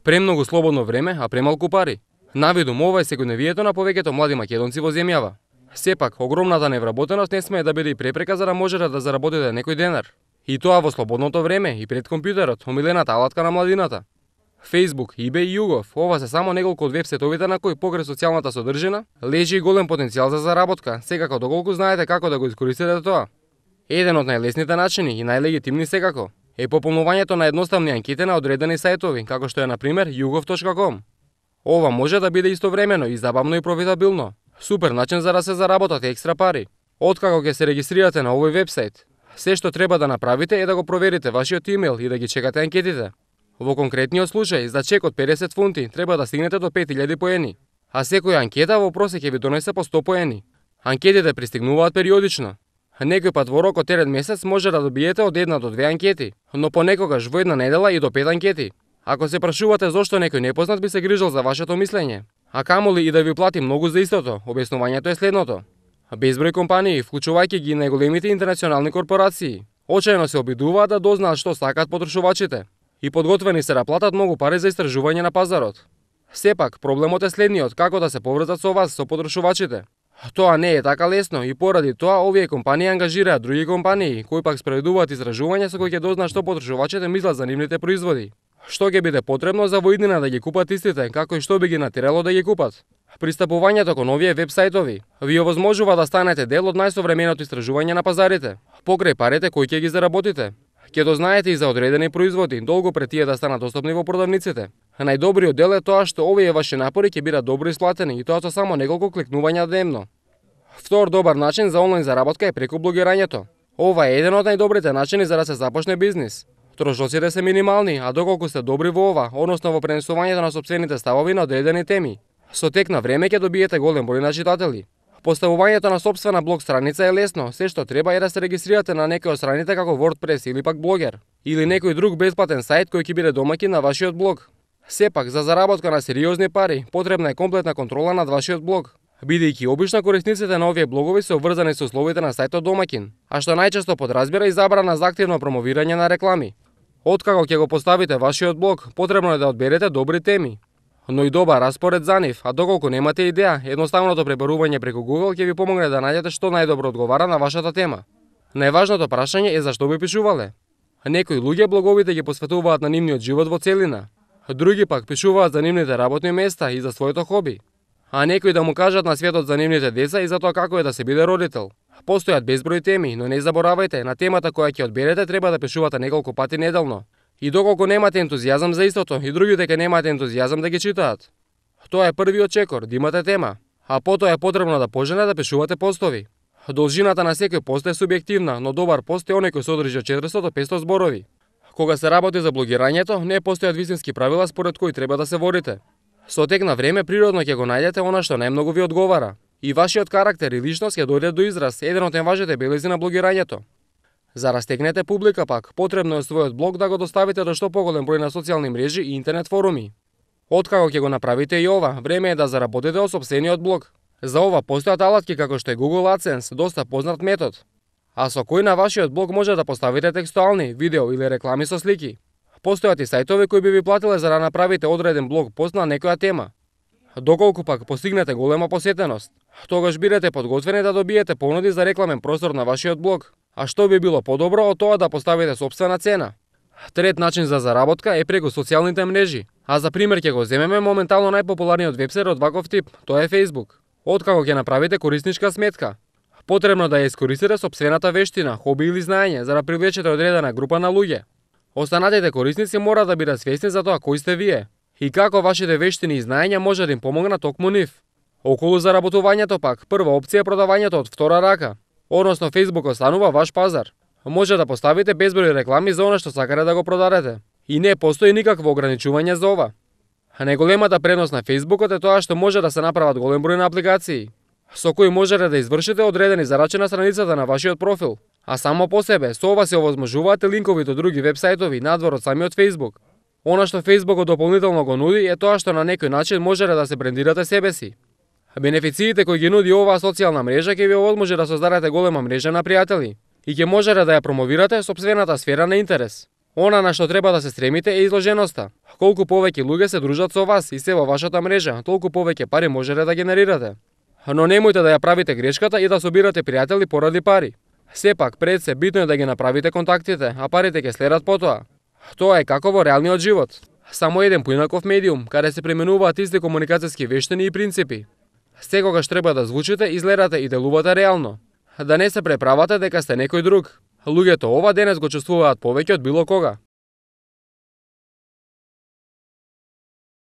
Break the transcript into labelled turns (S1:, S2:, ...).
S1: Премногу слободно време, а премалку пари. Навидум ова е секојдневието на повеќето млади македонци во земјава. Сепак, огромната невработеност не смее да биде и препрека за да можете да заработите некој денар. И тоа во слободното време и пред компјутерот, омилената алатка на младината. Facebook, eBay и YouGov, ова се само неколку од вебсетовите на кои покрај социјалната содржина лежи и голем потенцијал за заработка, секако доколку знаете како да го искористите тоа. Еден од најлесните начини и најлегитимни секако е пополнувањето на едноставни анкети на одредени сајтови, како што е на пример yougov.com. Ова може да биде истовремено и забавно и профитабилно. Супер начин за да се заработат екстра пари. Откако ќе се регистрирате на овој вебсайт, се што треба да направите е да го проверите вашиот имејл и да ги чекате анкетите. Во конкретниот случај, за чек од 50 фунти треба да стигнете до 5000 поени, а секоја анкета во просек ќе ви донесе по 100 поени. Анкетите пристигнуваат периодично. Некој пат во рок од 3 месец може да добиете од 1 до 2 анкети, но понекогаш во една недела и до 5 анкети. Ако се прашувате зошто некој непознат би се грижал за вашето мислење, а камоли и да ви плати многу за истото, објаснувањето е следното. Безброј компании, вклучувајќи ги најголемите интернационални корпорации, очајно се обидуваат да дознаат што сакаат потрошувачите и подготвени се да платат многу пари за истражување на пазарот. Сепак, проблемот е следниот, како да се поврзат со вас, со потрошувачите. Тоа не е така лесно и поради тоа овие компании ангажираат други компании кои пак спроведуваат истражувања со кои ќе дознаат што потрошувачите мислат за нивните производи. Што ќе биде потребно за во иднина да ги купат истите, како и што би ги натерало да ги купат. Пристапувањето кон овие вебсајтови ви овозможува да станете дел од најсовременото истражување на пазарите, покрај парите кои ќе ги заработите. Ќе дознаете и за одредени производи, долго пред тие да станат достапни во продавниците. Најдобриот дел е тоа што овие ваши напори ќе бидат добро исплатени и тоа со само неколку кликнувања дневно. Втор добар начин за онлайн заработка е преку блогирањето. Ова е еден од најдобрите начини за да се започне бизнис. Трошоците се минимални, а доколку сте добри во ова, односно во пренесувањето на сопствените ставови на одредени теми, со тек на време ќе добиете голем број на читатели. Поставувањето на сопствена блог страница е лесно, се што треба е да се регистрирате на некој од страните како WordPress или пак Blogger, или некој друг бесплатен сајт кој ќе биде домаќин на вашиот блог. Сепак, за заработка на сериозни пари, потребна е комплетна контрола над вашиот блог, бидејќи обично корисниците на овие блогови се обврзани со условите на сајтот домаќин, а што најчесто подразбира и забрана за активно промовирање на реклами. Откако ќе го поставите вашиот блог, потребно е да одберете добри теми, но и добар распоред за нив, а доколку немате идеја, едноставното пребарување преку Google ќе ви помогне да најдете што најдобро одговара на вашата тема. Најважното прашање е зашто би пишувале. Некои луѓе блоговите ги посветуваат на нивниот живот во целина, други пак пишуваат за нивните работни места и за своето хоби, а некои да му кажат на светот за нивните деца и за тоа како е да се биде родител. Постојат безброј теми, но не заборавајте, на темата која ќе одберете треба да пишувате неколку пати неделно. И доколку немате ентузијазам за истото, и другите ќе немате ентузијазам да ги читаат. Тоа е првиот чекор, да имате тема, а потоа е потребно да пожене да пишувате постови. Должината на секој пост е субјективна, но добар пост е оној кој содржи од 400 до 500 зборови. Кога се работи за блогирањето, не постојат вистински правила според кои треба да се водите. Со тек на време природно ќе го најдете она што најмногу ви одговара. И вашиот карактер и личност ќе дојде до израз, еден од најважните белези на блогирањето. За да стекнете публика пак, потребно е својот блог да го доставите до што поголем број на социјални мрежи и интернет форуми. Откако ќе го направите и ова, време е да заработите од сопствениот блог. За ова постојат алатки како што е Google AdSense, доста познат метод. А со кој на вашиот блог може да поставите текстуални, видео или реклами со слики. Постојат и сајтови кои би ви платиле за да направите одреден блог пост на некоја тема. Доколку пак постигнете голема посетеност, тогаш бидете подготвени да добиете понуди за рекламен простор на вашиот блог. А што би било подобро од тоа да поставите сопствена цена? Трет начин за заработка е преку социјалните мрежи. А за пример ќе го земеме моментално најпопуларниот вебсайт од ваков тип, тоа е Facebook. Откако ќе направите корисничка сметка, потребно да ја искористите сопствената вештина, хоби или знаење за да привлечете одредена група на луѓе. Останатите корисници мора да бидат свесни за тоа кои сте вие и како вашите вештини и знаења може да им помогнат токму нив. Околу заработувањето пак, прва опција е продавањето од втора рака, односно Facebook останува ваш пазар. Може да поставите безброј реклами за она што сакате да го продадете. И не постои никакво ограничување за ова. Најголемата предност на Фејсбукот е тоа што може да се направат голем број на апликации, со кои можете да извршите одредени зарачи на страницата на вашиот профил. А само по себе, со ова се овозможуваат линкови до други вебсајтови надвор од самиот Facebook. Она што Фејсбукот дополнително го нуди е тоа што на некој начин можете да се брендирате себе си. Бенефициите кои ги нуди оваа социјална мрежа ќе ви овозможи да создадете голема мрежа на пријатели и ќе можете да ја промовирате сопствената сфера на интерес. Она на што треба да се стремите е изложеноста. Колку повеќе луѓе се дружат со вас и се во вашата мрежа, толку повеќе пари можете да генерирате. Но немојте да ја правите грешката и да собирате пријатели поради пари. Сепак, пред се битно е да ги направите контактите, а парите ќе следат потоа. Тоа е како во реалниот живот. Само еден поинаков медиум, каде се применуваат исти комуникацијски вештини и принципи. Секогаш треба да звучите, изгледате и делувате реално. Да не се преправате дека сте некој друг. Луѓето ова денес го чувствуваат повеќе од било кога.